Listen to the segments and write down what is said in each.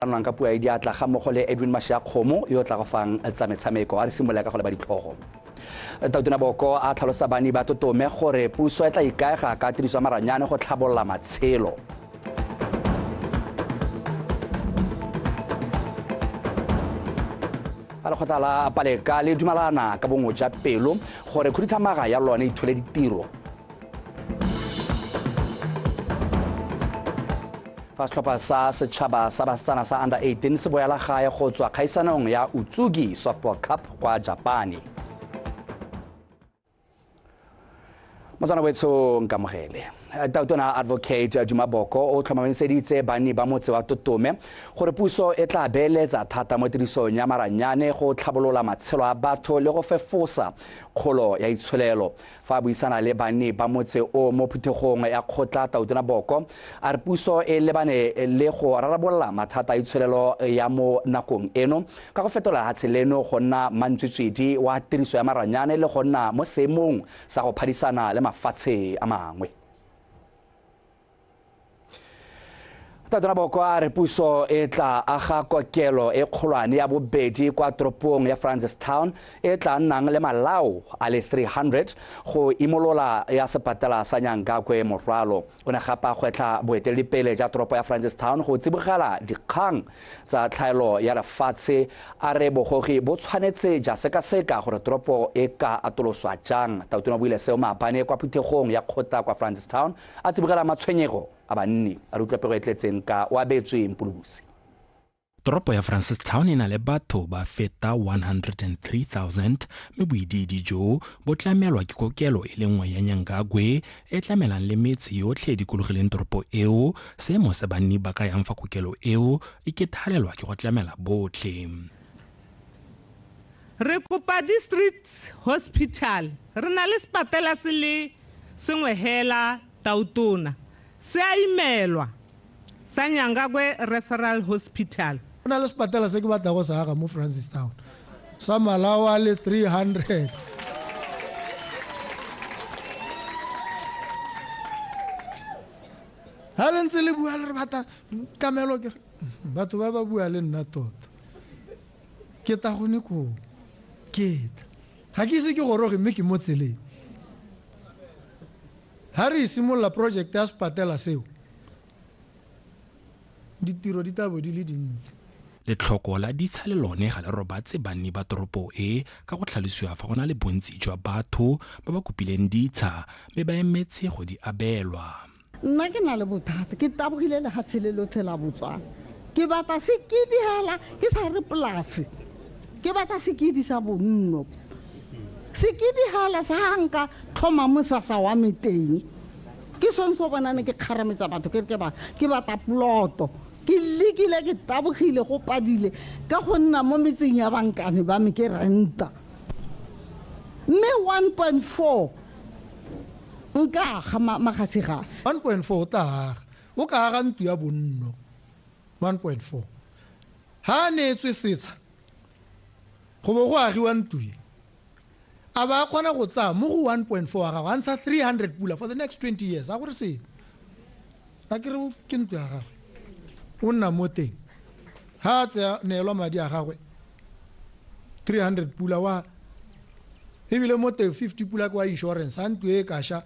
Nang ka puo ya diatla ga mmogo le Edwin Mashiakgomo yo tla go fang tsa metshameko. A re simolola ka go leba ditlhogo. Tautona Boko a tlhalosa bani ba Totome gore puso e tla ikaega ka tiriso ya maranyane go tlhabolola matshelo. Ba lekgotla la Paleka le dumalana ka bongwe jwa pelo gore khuduthamaga ya lone e thole ditiro. Fa setlhopha sa setšhaba sa basetsana sa under 18 se boela gae go tswa kgaisanong ya Utsugi Softball Cup kwa Japane. Motswana wetsho nkamogele. Tautona Advocate Duma Boko o tlhomamiseditse banni ba motse wa Totome gore puso e tla beeletsa thata mo tirisong ya maranyane go tlhabolola matshelo a batho le go fefosa kgolo ya itsholelo. Fa a buisana le banni ba motse o mo phuthegong ya kgotla, Tautona Boko a re puso e lebane le go rarabolola mathata a itsholelo ya mo nakong eno ka go fetola lefatshe leno go nna mantswitswidi wa tiriso ya maranyane le go nna mo seemong sa go phadisana le mafatshe a mangwe. Tautona Boko a re puso e tla aga kokelo e kgolwane ya bobedi kwa toropong ya Francistown e tla nnang le malao a le 300 go imolola ya sepatela sa Nyangakwe morwalo. O ne gape a gwetlha boeteledipele ja toropo ya Francistown go tsibogela dikgang tsa tlhaelo ya lefatshe, a re bogogi bo tshwanetse ja sekaseka gore toropo e ka atoloswa jang. Tautona o buile seo maabane kwa phuthegong ya kgotla kwa Francistown a tsibogela matshwenyego a banni. A re utlwa pego e tletseng ka o abetswe Mpulubusi. Toropo ya Francistown e na le batho ba feta 103,000 mme boidiidi jo bo tlamelwa ke kokelo e le nngwe ya Nyangagwe e tlamelang le metse yotlhe e dikologileng toropo eo. Seemo se banni ba ka yang fa kokelo eo e kethalelwa ke go tlamela botlhe. Re kopa district hospital, re na le sepatela se le sengwe hela Tautona, se a imelwa sa Nyangakwe Referral Hospital. Go na le sepatela se ke batla go se aga mo Francistown sa malao a le 300. Ha le ntse le bua le re batla tlamelo, ke re batho ba ba bua le nna tota. Ke ta gone koo, ke tla. Ga ke ise ke goroge mme ke mo tseleng. Ha re simolola project ya sepatela seo, ditiro di tla bo di le dintsi. Letlhoko la ditsha le lone ga le robatse banni ba toropo e ka go tlhalosiwa fa go na le bontsi jwa batho ba ba kopileng ditsha mme ba emetse go di abelwa. Nna ke na le bothata, ke tabogile lefatshe le lotlhe la Botswana. Ke batla sekidi hela, ke sa re polase. Ke batla sekidi sa bonno. Sekidi hela sa ha nka tlhoma mosasa wa me teng. Ke sone se o bonane ke kgarametsa batho, ke re ke batla ploto. Ke lekile, ke tabogile, go padile ka go nna mo metseng ya bankane ba me ke renta. Mme 1.4 nka aga magasigasi. 1.4 o tla aga. O ka aga ntlo ya bonno. 1.4. Ha a neetswe setsha, go bo go agiwa ntlo e, a ba kgona go tsaya mo go 1.4 wa gagwe, a ntsha 300 pula for the next 20 years. A gore selo. A ke re ke ntlo ya gagwe. O nna mo teng. Ha a tseya neelwa madi a gagwe 300 pula wa, ebile mo teng 50 pula ke wa insurance. Ha ntlo e ka sha,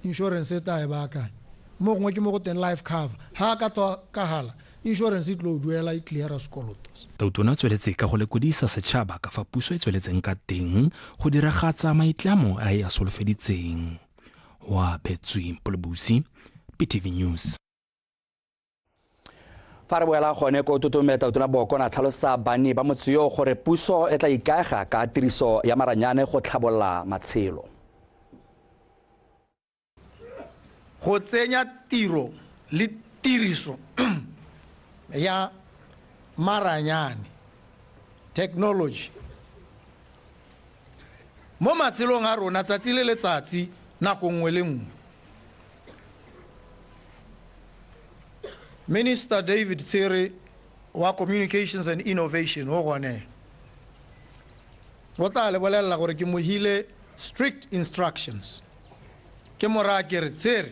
insurance e tla e baakanya. Mo gongwe ke mo go teng life cover. Ha a ka tlhokagala, insurance e tlo duela, e cleara sekoloto. Tautona o tsweletse ka go lekodisa setšhaba ka fa puso e tsweletseng ka teng go diragatsa maitlamo a e a solofeditseng. Wa Betswe Mpulubusi, BTV News. Fa re boela gone ko Totome, Tautona Boko na tlhalosa banni ba motse yo gore puso e tla ikaega ka tiriso ya maranyane go tlhabolola matshelo. Go tsenya tiro le tiriso ya maranyane technology mo matshelong a rona tsatsi le letsatsi, nako nngwe le nngwe. Minister David Tshere wa Communications and Innovation o gone o tla le bolelela gore ke mo hile strict instructions. Ke mo raya ke re, Tshere,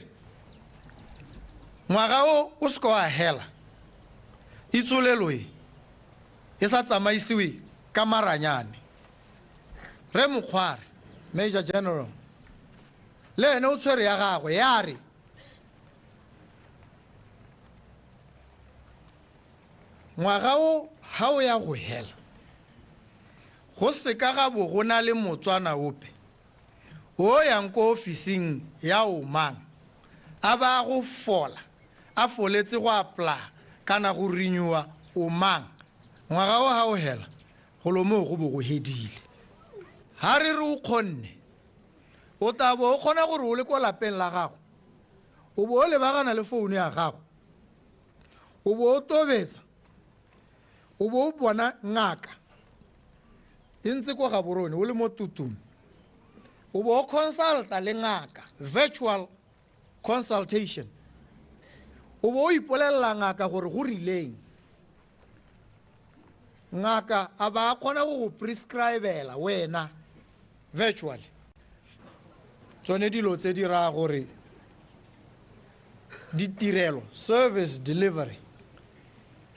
ngwaga o o se ka wa hela. Itsholelo e e sa tsamaisiwe ka maranyane. Re Mokgware, Major General, le ene o tshwere ya gagwe ya re ngwaga o ha o ya go hela go seka ga bo go na le Motswana ope o yang ko ofising ya Omang a ba go fola a foletse go apply kana go renewa Omang. Ngwaga o ha o hela go lo mo go bo go hedile. Ha re re o kgonne o tla bo o kgona gore o le ko lapeng la gago o bo o lebagana le founu ya gago o bo o tobetsa o bo o bona ngaka e ntse ko Gaborone o le mo Tutume, o bo o consulta le ngaka, virtual consultation, o bo o ipolelela ngaka gore go rileng. Ngaka a ba kgona go go prescribela wena virtually. Tsone dilo tse di raya gore ditirelo, service delivery,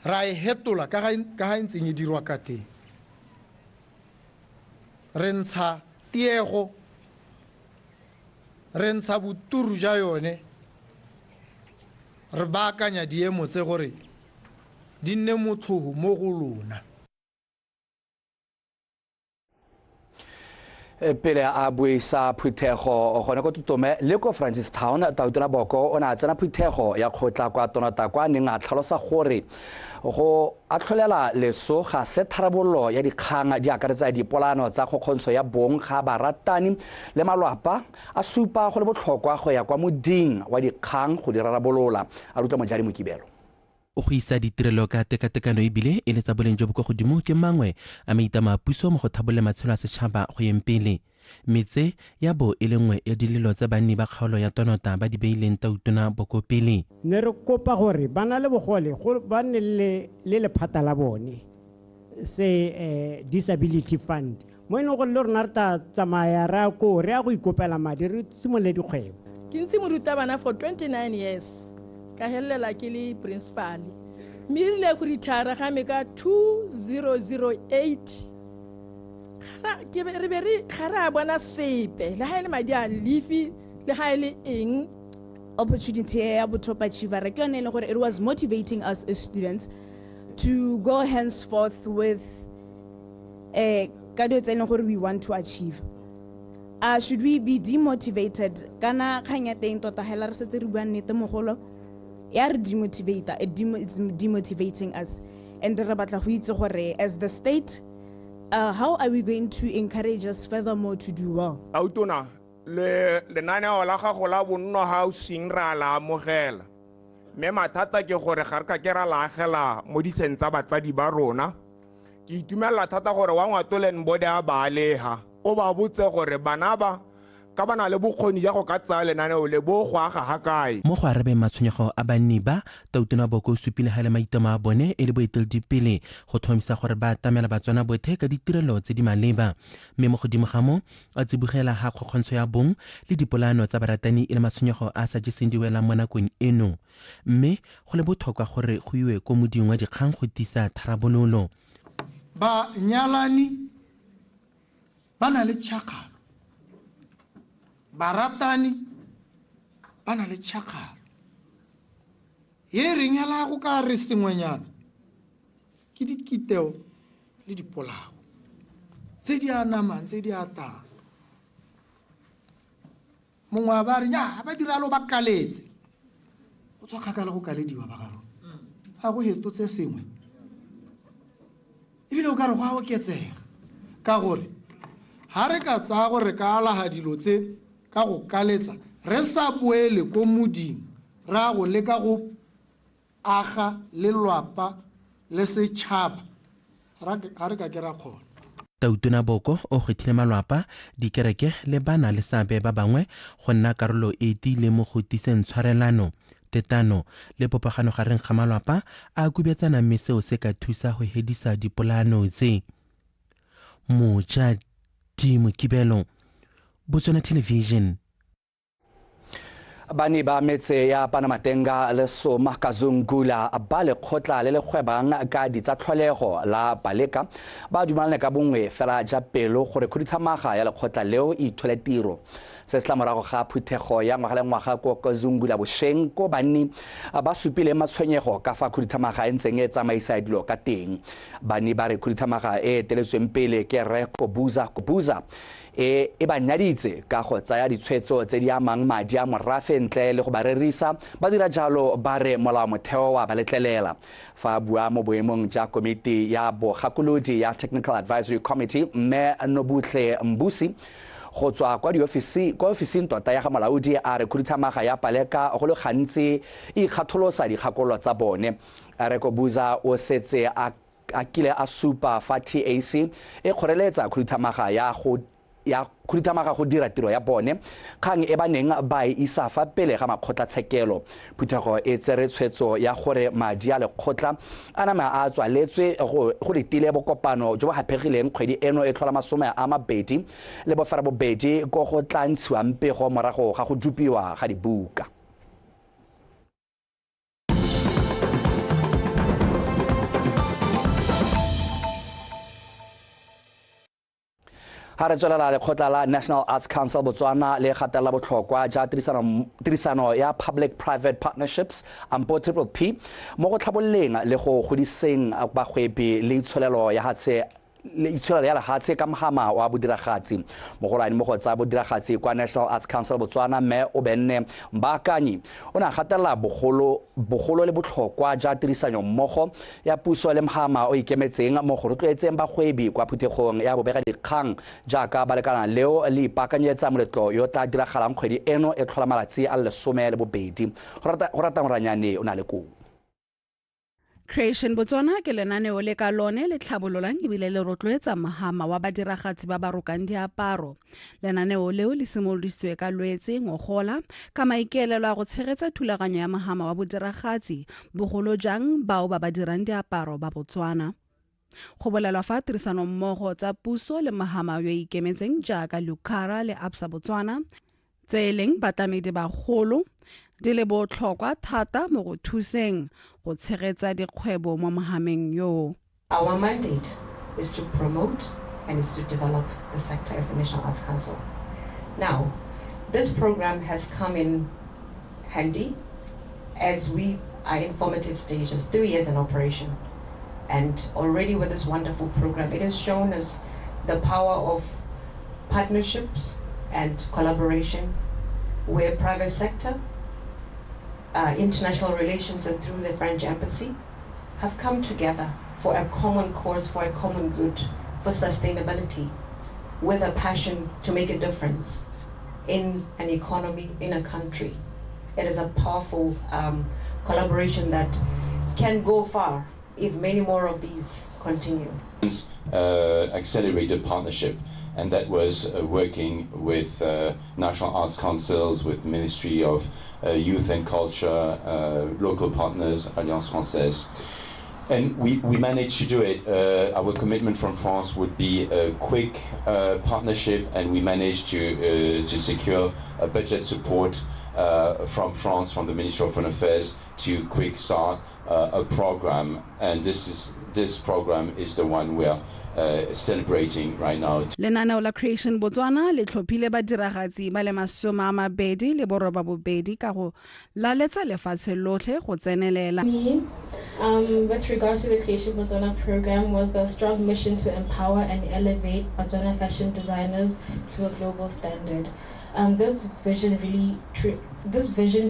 ra e hetola ka ga e ntseng e dirwa ka teng. Re ntsha tiego, re ntsha boturu ja yone, re baakanya diemo tse gore di nne motlhoho mo go lona. Pele a buisa phuthego gone ko Tutume le ko Francistown, Tautona Boko o ne a tsena phuthego ya kgotla kwa Tonota kwa neng a tlhalosa gore go atlholela leso ga se tharabololo ya dikgang di akaretsa dipolano tsa kgokgontsho ya bong ga baratani le malwapa, a supa go le botlhokwa go ya kwa moding wa dikgang go di rarabolola. A rutwa Mojadi Mokibelo. Go isa ditirelo ka tekatekano ebile e le tsa boleng jo bo kwa godimo ke mangwe a maitlamo a puso mo go thabolole matshelo a setšhaba go yeng pele. Metse ya bo e le nngwe ya dilelo tse banni ba kgaolo ya Tonota ba di beileng Tautona Boko pele. Ne re kopa gore ba na le bogole ba nne le lephata la bone se disability fund mo e leng gore le rona re tla tsamaya re ya koo re ya go ikopela madi re simolole dikgwebo. Ke ntse morutabana for 29 years. Ka helela ke le principal mme erile go retire ga me ka 2008 re be re ga re a bona sepe le ha e le madi a lefi le ha e le eng. Opportunity ya bo top achiever ke yone e leng gore it was motivating us as students to go henceforth with ka dilo tse e leng gore we want to achieve. Should we be demotivated kana kgang ya teng tota hela re setse re bua nnete mogolo ya re demotivate, it's demotivating us, and re batla go itse gore as the state how are we going to encourage us furthermore to do well. Tautona le lenaneo la gago la bonno housing ra la amogela, mme mathata ke gore ga re ka ke ra la agela mo ditsheng tsa batsadi ba rona. Ke itumela thata gore wa Ngwatoland Board a ba aleha o ba botse gore bana ba ka ba na le bokgoni ja go ka tsaya lenaneo le bo go aga ga kae. Mo go arabeng matshwenyego a banni ba, Tautona Boko o supile ga le maitlamo a bone e le boeteledipele go tlhomamisa gore ba atamela Batswana botlhe ka ditirelo tse di maleba. Mme mo godimo ga moo a tsibogela ga kgokgontsho ya bong le dipolano tsa baratani e le matshwenyego a sa jeseng diwelang mo nakong eno, mme go le botlhokwa gore go iwe ko moding wa dikgang go tisa tharabololo. Banyalani ba na le tšhakgalo, baratani ba na le tšhakgalo ye reng hela go ka re sengwenyana ke dikiteo le dipolao tse di anamang tse di atang. Mongwe a ba re nya ba diralo ba kaletse, go tswa kgakala go kalediwa ba garo a go hetotse sengwe ebile o ka re go a oketsega ka gore ha re ka tsaya gore ka alaga dilo tse ka go kaletsa re sa boele ko moding ra go leka go aga lelwapa le setšhaba ga re ka ke ra kgona. Tautona Boko o kgethile malwapa, dikereke le bana le seabe ba bangwe go nna karolo e tiileng mo go tiseng tshwarelano, tetano le popagano gareng ga malwapa a kubetsana, mme seo se ka thusa go hedisa dipolano tse. Mojadi Mokibelo, Botswana Television. Bani ba metse ya Panamatenga le Soma Kazungula ba lekgotla le le gwebang ka ditsa tlholego la Baleka ba dumalane ka bongwe fela ja pelo gore khuduthamaga ya lekgotla leo e ithole tiro. Se se tla morago ga phuthego ya ngwaga le ngwaga ko Kazungula bošeng ko banni ba supile matshwenyego ka fa khuduthamaga e ntseng e tsamaisa dilo ka teng. Banni ba re khuduthamaga e eteletsweng pele ke Rre Kobuza Kobuza e ba nyaditse ka go tsaya ditshwetso tse di amang madi a morafe ntle le go ba rerisa, ba dira jalo ba re molao motheo wa ba letlelela. Fa bua mo boemong ja komiti ya bogakolodi ya Technical Advisory Committee, mme Nobuhle Mbusi go tswa kwa ofising tota ya ga molaodi a re khuduthamaga ya Paleka go le gantsi e ikgatholosa dikgakololo tsa bone. Rre Kobuza o setse a kile a supa fa TAC e kgoreletsa khuduthamaga ya khuduthamaga go dira tiro ya bone, kgang e ba neng ba e isa fa pele ga makgotlatshekelo. Phuthego e tsere tshwetso ya gore madi a lekgotla a nama a tswaletswe go letile bokopano jo bo haphegileng kgwedi eno e tlhola 28 ko go tla ntshiwang pego morago ga go dupiwa ga dibuka. Ha re tswelela, lekgotla la National Arts Council Botswana le gatelela botlhokwa ja tirisano ya public private partnerships ampo triple P mo go tlhabololeng le go godiseng bagwebi le itsholelo ya lehatshe ka mohama wa bodiragatsi. Mogolwane mo go tsa bodiragatsi kwa National Arts Council Botswana mme Obenne Mbaakanyi o ne a gatelela bogolo le botlhokwa ja tirisanyo mmogo ya puso le mohama o ikemetseng mo go rotloetseng bagwebi kwa phuthegong ya bobegadikgang jaaka balekana leo le ipaakanyetsa moletlo yo tla diragalang kgwedi eno e tlhola malatsi a le 12. Go rata Moranyane o na le koo. Creation Botswana ke lenaneo le ka lone le tlhabololang ebile le rotloetsa mohama wa badiragatsi ba ba rokang diaparo. Lenaneo leo le simolodisitswe ka Lwetse ngogola ka maikaelelo a go tshegetsa thulaganyo ya mohama wa bodiragatsi, bogolo jang bao ba ba dirang diaparo ba Botswana. Go bolelwa fa tirisanommogo tsa puso le mohama yo ikemetseng jaaka Lucara le Absa Botswana, tse e leng batlamedi bagolo, di le botlhokwa thata mo go thuseng go tshegetsa dikgwebo mo mohameng yo. Our mandate is to promote and is to develop the sector as a National Arts Council. Now, this program has come in handy as we are in formative stages, 3 years in operation. And already with this wonderful program, it has shown us the power of partnerships and collaboration where private sector, international relations and through the French embassy have come together for a common cause, for a common good, for sustainability, with a passion to make a difference in an economy, in a country. It is a powerful collaboration that can go far if many more of these continue. Accelerated partnership, and that was working with National Arts Councils, with Ministry of Youth and Culture, local partners, Alliance Française. And we managed to do it. Our commitment from France would be a quick partnership, and we managed to secure a budget support from France, from the Ministry of Foreign Affairs, to quick start a program. And this program is the one we are celebrating right now. Lenaneo la Creation Botswana le tlhophile badiragatsi ba le 28 ka go laletsa lefatshe lotlhe go tsenelela. With regards to the Creation Botswana program was the strong mission to empower and elevate Botswana fashion designers to a global standard. This vision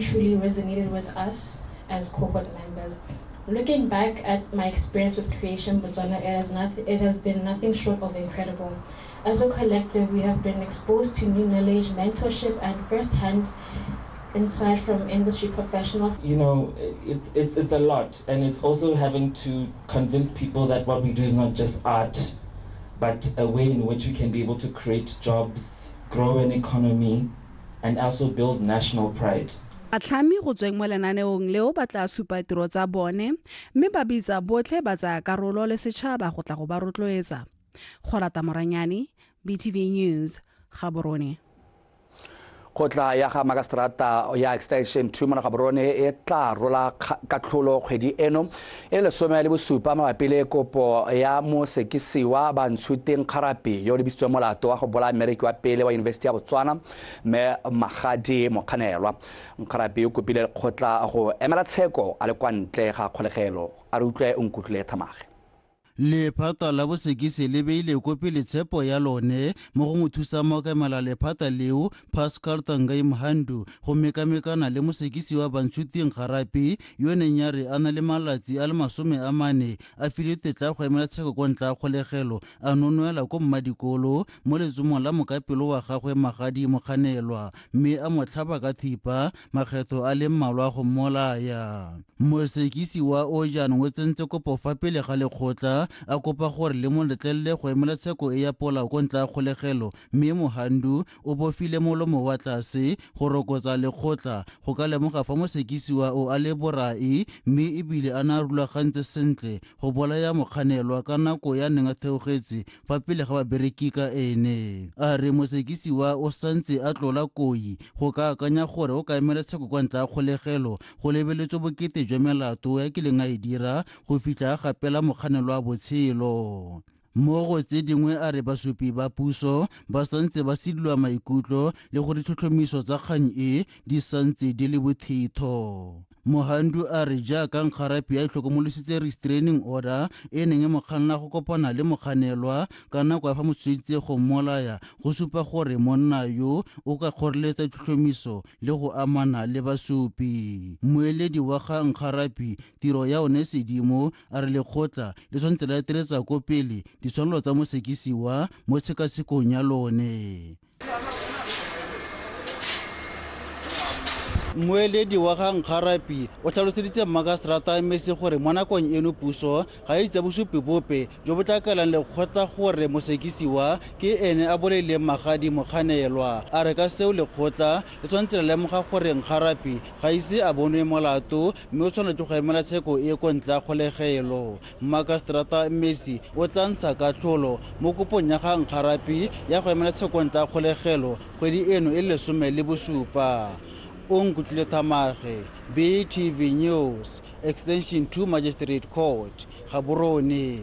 truly resonated with us as cohort members. Looking back at my experience with Creation Botswana, it has been nothing short of incredible. As a collective, we have been exposed to new knowledge, mentorship, and first-hand insight from industry professionals. You know, it's a lot, and it's also having to convince people that what we do is not just art, but a way in which we can be able to create jobs, grow an economy, and also build national pride. Batlhami go tsweng mo lenaneong leo ba tla supa tiro tsa bone mme ba bitsa botlhe ba tsaya karolo le setšhaba go tla go ba rotloetsa. Go rata Moranyane, BTV News, Gaborone. Kgotla ya ga Magistrata ya Extension 2 mo Gaborone e tla rola katlholo kgwedi eno e 17 mabapi le kopo ya mosekisiwa Bantshuteng Kgarapi yo o lebisitsweng molato wa go bolaya mmereki wa pele wa Yunibesithi ya Botswana mme Magadi Mokganelwa. Kgarapi o kopile lekgotla go emela tsheko a le kwa ntle ga kgolegelo. A re utlwe Nkutlwile Thamage. Lephata la bosekisi le beile ko pele tshepo ya lone mo go mothusa mookamela lephata leo Pascal Tangai Mhandu go mekamekana le mosekisi wa Bantshuteng Kgarapi yo neng ya re a na le malatsi a le 40 a file tetla go emela tsheko kwa ntle ga kgolegelo a nonwela ko mmadikolo mo letsomong la mokapelo wa gagwe Magadi Mokganelwa mme a mo tlhaba ka thipa makgetho a le mmalwa go mmolaya. Mosekisi wa o jaanong o tsentse kopo fa pele ga lekgotla a kopa gore le mo letlelele go emela tsheko e ya polao ko ntle ga kgolegelo mme Mohandu o bofile molomo wa tlase go rokotsa lekgotla go ka lemoga fa mosekisiwa o a le borai mme ebile a na a rulagantse sentle go bolaya mokganelwa ka nako ya neng a theogetse fa pele ga babereki ka ene. A re mosekisiwa o santse a tlola koi go ka akanya gore o ka emela tsheko kwa ntle ga kgolegelo go lebeletswe bokete jwa melato ya kileng a e dira go fitlha a gapela mokganelwa botshelo. Mo go tse dingwe a re basupi ba puso ba santse ba sidilwa maikutlo le gore ditlhotlhomiso tsa kgang e di santse di le bothitho. Mohandu a re jaaka Nkgarapi a itlhokomolositse restraining order e neng e mo kganna go kopana le mokganelwa ka nako ya fa motsweditse go mmolaya go supa gore monna yo o ka kgoreletsa ditlhotlhomiso le go amana le basupi. Moeledi wa ga Nkgarapi tiro ya one Sedimo a re lekgotla le tshwanetse la eteletsa ko pele ditshwanelo tsa mosekisiwa mo tshekasekong ya lone. Moeledi wa ga Nkgarapi o tlhaloseditse Magistrata Mmesi gore mo nakong eno puso ga e itse bosupi bope jo bo tla kaelang lekgotla gore mosekisiwa ke ene a bolaileng Magadi Mokganelwa. A re ka seo lekgotla le tshwanetse la lemoga gore Nkgarapi ga ise a bonwe molato mme o tshwanetse go emela tsheko e ko ntle ga kgolegelo. Magistrata Mmesi o tla ntsha katlholo mo kopong ya ga Nkgarapi ya go emela tsheko ntle ga kgolegelo kgwedi eno e le 17. Nkutlwile Thamage, BTV News, Extension 2 Magistrate Court, Gaborone.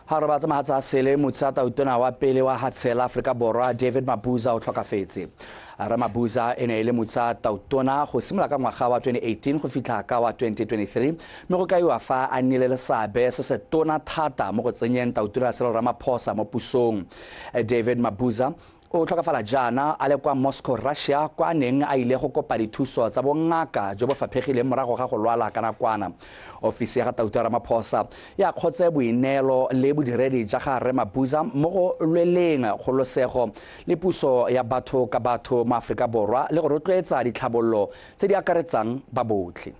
Ha re batsa mahatsa a sele motsa tautona wa pele wa Hatshela Afrika Borwa David Mabuza o tlhokafetse. Re Mabuza e ne e le motsa tautona go simolola ka ngwaga wa 2018 go fitlha ka wa 2023 mme go kaiwa fa a nnile le seabe se se tona thata mo go tsenyeng tautona Cyril Ramaphosa mo pusong. David Mabuza o tlhokafala jaana a le kwa Moscow, Russia, kwa neng a ile go kopa dithuso tsa bongaka jo bo faphegileng morago ga go lwala ka nakwana. Ofisi ya ga Tautona Ramaphosa ya kgotse boineelo le bodiredi ja ga Rre Mabuza mo go lweleng kgololosego le puso ya batho ka batho mo Aforika Borwa le go rotloetsa ditlhabololo tse di akaretsang ba botlhe.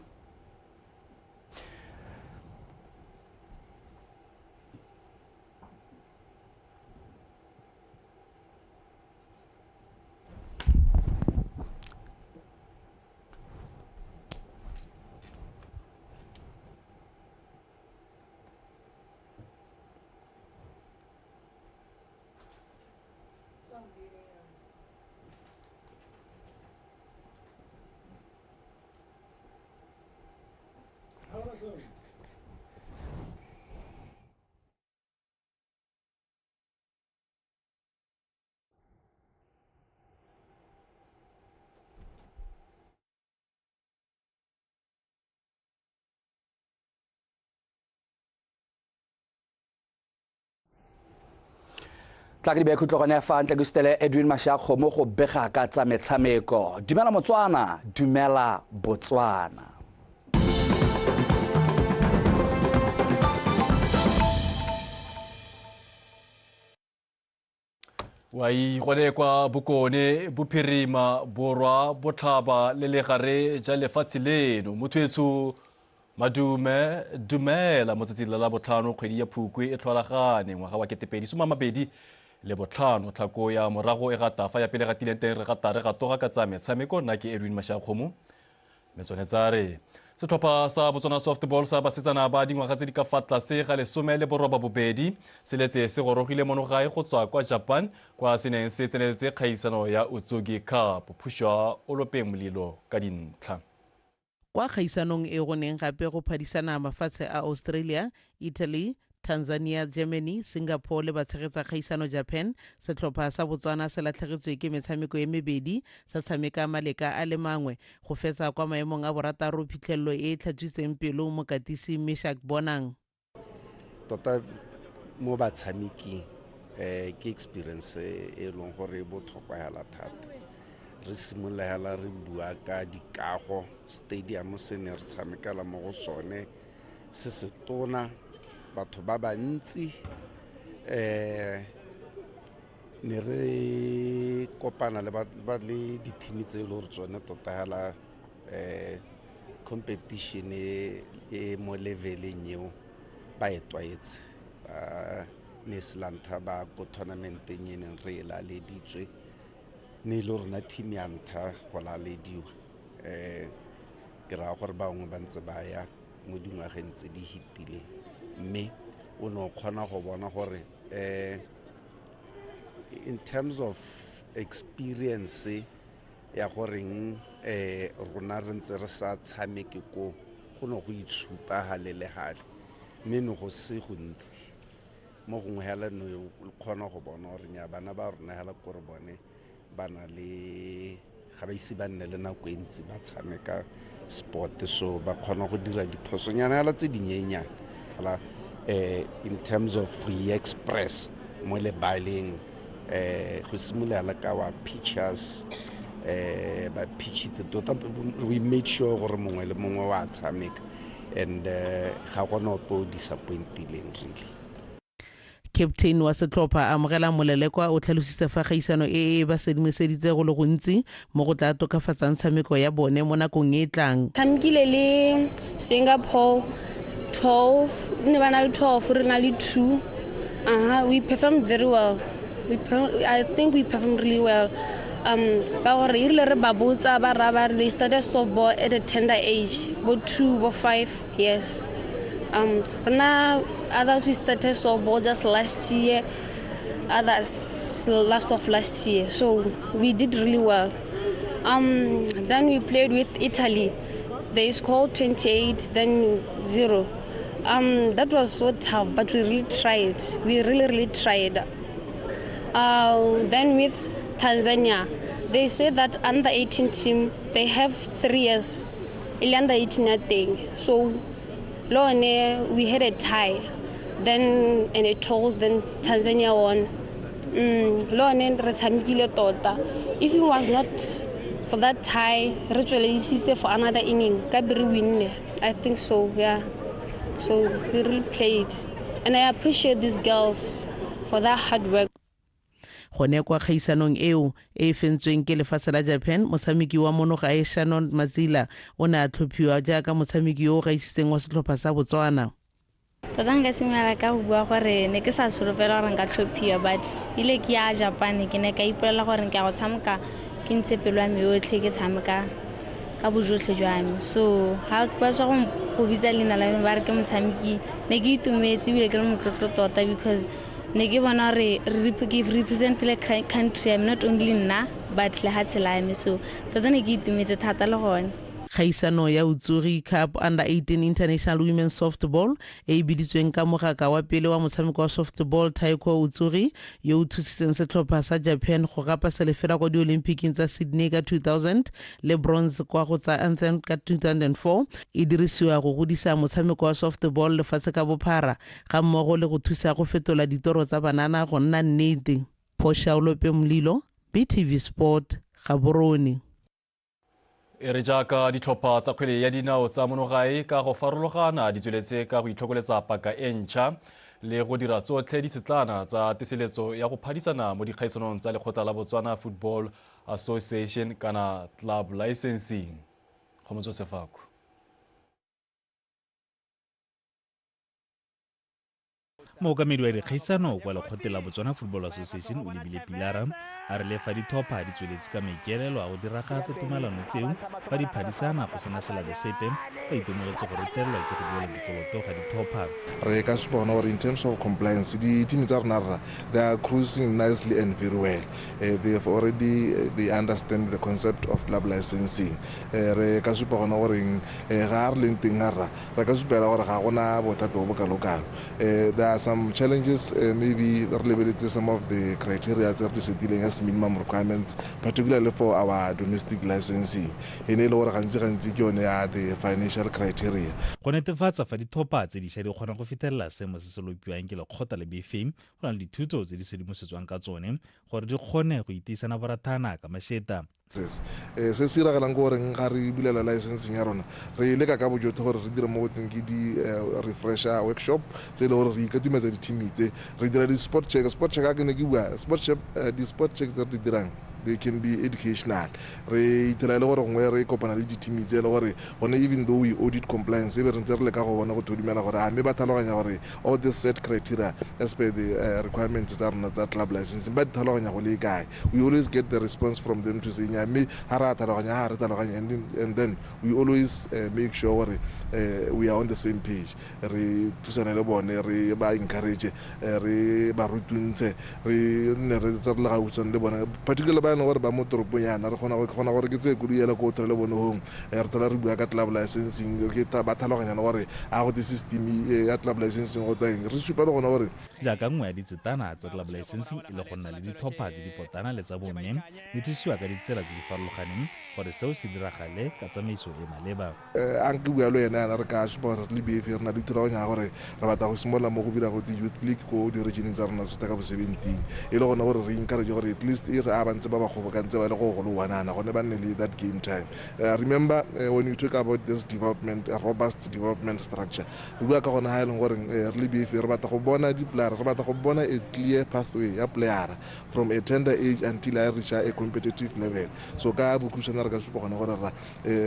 Tla ke di bekhutlo gone fa ntle ke sutele Edwin Mashakgo mo go bega ka tsa metshameko. Dumela Motswana, dumela Botswana. Wai gone kwa Bokone, Bophirima, Borwa, Botlhaba le legare ja lefatshe leno. Motho etsho Madume, dumela mo tsatsing la botlhano kgwedi ya Phukwi e tlholagane ngwaga wa 2025 le botlhano. Tlhako ya morago e gata fa ya pele gatileng teng re gata re gatoga ka tsa metshameko. Nna ke Edwin Mashakgomo. Mme tsone tsa re Setlhopha sa Botswana Softball sa basetsana ba dingwaga tse di ka fa tlase ga 18 se letse se gorogile mono gae go tswa kwa Japan kwa se neng se tseneletse kgaisano ya Utsugi Cup. Phušwa o lopeng molilo ka dintlha. Kwa kgaisanong e go neng gape go phadisana mafatshe a Australia, Italy, Tanzania, Germany, Singapore le batshegetsa kgaisano Japan, setlhopha sa Botswana se latlhegetswe ke metshameko e mebedi, sa tshameka maleka a le mangwe go fetsa kwa maemong a borataro, phitlhelelo e e tlhatswitseng pelo mokatisi Meshak Bonang. Tota mo batshameking ke experience e leng gore e botlhokwa hela thata. Re simolola hela re bua ka dikago, stadium se ne re tshamekela mo go sone se se tona, batho ba bantsi, ne re kopana le ba le di-team tse e le gore tsone tota hela competition e mo leveleng eo ba e tlwaetse. Ba ne se la ntlha ba ko tournamenteng e neng re e laleditswe, ne e le rona team ya ntlha go lalediwa. Ke raya gore bangwe ba ntse ba ya mo dingwageng tse di fetileng, mme o ne o kgona go bona gore in terms of experience ya goreng rona re ntse re sa tshameke ko, go ne go itshupa gale le gale, mme ne go se gontsi. Mo gongwe hela ne o kgona go bona gore nya bana ba rona hela kore bone ba na le, ga ba ise ba nne le nako e ntsi ba tshameka sport, so ba kgona go dira diphosonyana hela tse dinyenyane. In terms of go express mo lebaleng, go simolola ka wa pitchers, ba pitchitse tota, we made sure gore mongwe le mongwe wa tshameka, and ga gona ope o disappointileng really. Captain wa setlhopha Amogela Molelekwa o tlhalositse fa kgaisano e e ba sedimoseditse go le gontsi mo go tla tokafatsang tshameko ya bone mo nakong e e tlang. Tshamekile le Singapore 12, ne ba na le 12, re na le 2. We performed very well. I think we performed really well. Ka gore e rile re ba botsa ba ra ba re they started softball at a tender age, bo 2, bo 5 years. Rena others we started softball just last year, others last of last year. So we did really well. Then we played with Italy. They scored 28, then 0. That was so tough, but we really tried. We really, really tried. Then with Tanzania, they say that under 18 team, they have 3 years, under 18 thing. So Lone, we had a tie, then and it toss, then Tanzania won. Lone re tshamekile tota. If it was not for that tie, re tsweledisitse for another inning, ka be re winne. I think so, yeah. So we really played. And I appreciate these girls for their hard work. Gone kwa kgaisanong eo e fentsweng ke lefatshe la Japan, motshameki wa monogae Shannon Matsila o ne a tlhophiwa jaaka motshameki yo o gaisitseng wa setlhopha sa Botswana. Tota nka simolola ka go bua gore ne ke sa solofela gore nka tlhophiwa, but ile ke ya Japan ke ne ka ipolela gore ke a go tshameka ke ntshe pelo ya me yotlhe, ke tshameka ka bojotlhe jwa me. So ha ba tswa go bitsa leina la me ba re ke motshameki, ne ke itumetse ebile ke le motlotlo tota, because ne ke bona gore ke representile country ya me, not only nna but lehatshe la me. So tota ne ke itumetse thata le gone. Kgaisano ya Utsugi Cup Under 18 International Women's Softball e e biditsweng ka mogaka wa pele wa motshameko wa softball Taiko Utsugi yo o thusitseng setlhopha sa Japan go gapa selefela kwa di-Olympic tsa Sydney ka 2000 le bronze kwa go tsa Athens ka 2004, e dirisiwa go godisa motshameko wa softball lefatshe ka bophara ga mmogo le go thusa go fetola ditoro tsa banana go nna nnete. Phosha Olope Molilo, BTV Sport, Gaborone. E re jaaka ditlhopha tsa kgwele ya dinao tsa monogae ka go farologana di tsweletse ka go itlhokoletsa paka e ntšha le go dira tsotlhe ditsetlana tsa teseletso ya go phadisana mo dikgaisanong tsa lekgotla la Botswana Football Association kana club licensing. Kgomotso Sefako. Mookamedi wa dikgaisano kwa lekgotleng la Botswana Football Association o lebile Pilara a re le fa ditlhopha di tsweletse ka maikaelelo a go diragatsa tumalano tseo fa di phadisana go sena selabe sepe, ba itemogetse go retelelwa ke go duela dikoloto ga ditlhopha. Re ka supa gona gore in terms of compliance di-team tsa rona rra, they are cruising nicely and very well. They have already they understand the concept of club licensing. Re ka supa gona goreng ga re leng teng rra, re ka supela gore ga gona bothata bo bo kalo-kalo. There are some challenges, maybe re lebeletse some of the criteria tse re di setileng as minimum requirements, particularly for our domestic licensing. E ne e le gore gantsi-gantsi ke yone ya the financial criteria. Go netefatsa fa ditlhopha tse dišwa di kgona go fitlhelela seemo se se lopiwang ke lekgotla le BFA, go na le dithuto tse di sedimosetswang ka tsone gore di kgone go itiisana borathana ka mašeta. Se se iragalang ke goreng ga re bulela licensing ya rona, re leka ka bojotlhe gore re dire mo go teng ke di-refresher workshop tse e le gore re ikatumetsa di-team tse, re dira di-sport check. Sport check a ke ne ke bua sport check, di-sport check tse re di dirang they can be educational. Re ithela e le gore gongwe re kopana le di-team tse e le gore gone even though we audit compliance, e be re ntse re leka go bona go thodumela gore a mme ba tlhaloganya gore all this set criteria as per the requirements tsa rona tsa club licensing ba di tlhaloganya go le kae. We always get the response from them to say nya mme ga re a tlhaloganya, ga re tlhaloganya, and then we always make sure gore we are on the same page. Re thusane le bone, re ba encourage, re ba rutuntshe, re nne re tse re le gautshwane le bone, particularly ba e leng gore ba mo toropong yana. Re kgona gore ke tseye koloi ela ko o le bone hong, re thola re bua ka club licensing, ke ba tlhaloganya le gore a go te system ya club licensing go tswa eng. Re supa le gona gore jaaka nngwe ya ditsetana tsa club licensing e le go nna le ditlhopha tse di potana le tsa bomme, di thusiwa ka ditsela tse di farologaneng gore seo se diragale ka tsamaiso e maleba. A nke bua le ena yana, re ka supa gore re le BFA re na le thulaganyo ya gore re batla go simolola mo go dirang go te youth league ko di-regioneng tsa rona tsa ka bo 17, e le gone gore re encourage gore at least e re a ba ntse ba ba kgobokantse ba le go go le wanana gone ba nne le that game time. Remember when you talk about this development, robust development structure, re bua ka gone ha e leng gore re le BFA re batla go bona di-player, re batla go bona a clear pathway ya player from a tender age until a reach a competitive level. So ka bokhutshwane re ka supa gone gore ra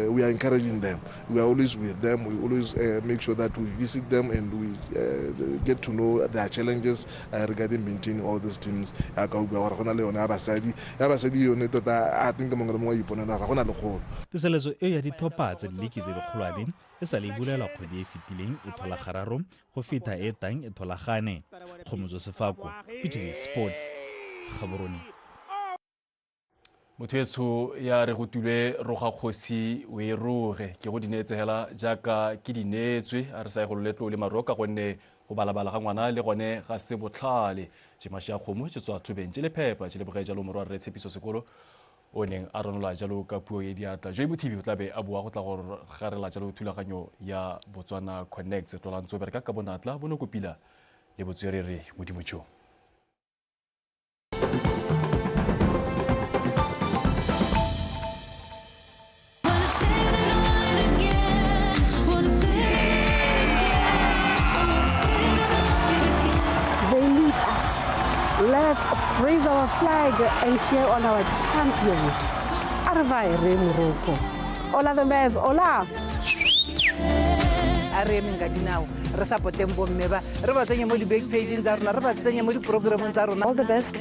we are encouraging them, we are always with them, we always make sure that we visit them and we get to know their challenges regarding maintaining all these teams. Ya ka bua gore go na le yone ya basadi, ya basadi yone tota I think mongwe le mongwe a iponela ra go na le kgolo. Teseletso eo ya ditlhopha tsa diliki tse dikgolwane e sa le bulelwa kgwedi e fetileng e thola gararo go feta e tang e tholagane. Kgomotso Sefako, PTV Sport, Gaborone. Motho etsho ya re go tulwe roga kgosi o e roge ke go di neetse hela jaaka ke di neetswe, a re sa ye go letlo le maroka gonne go balabala ga ngwana le gone ga se botlhale. Jemashi ya kgomo tse tswa thobeng tse le phepa tse le boge jalo morwa re Tshepiso Sekolo o neng a ronola jalo ka puo e diatla. Joy Mothibi o tla be a bua go tla go garela jalo thulaganyo ya Botswana Connect. Tlolantso bereka ka bonatla bonokopila le botswerere modimo jo. Let's raise our flag and cheer on our champions. Arvaire Morocco. Hola the Mez, hola. A re emeng ka dinao, re support-eng bomme ba, re ba tsenye mo di-back page-eng tsa rona, re ba tsenye mo di-programmong tsa rona. All the best.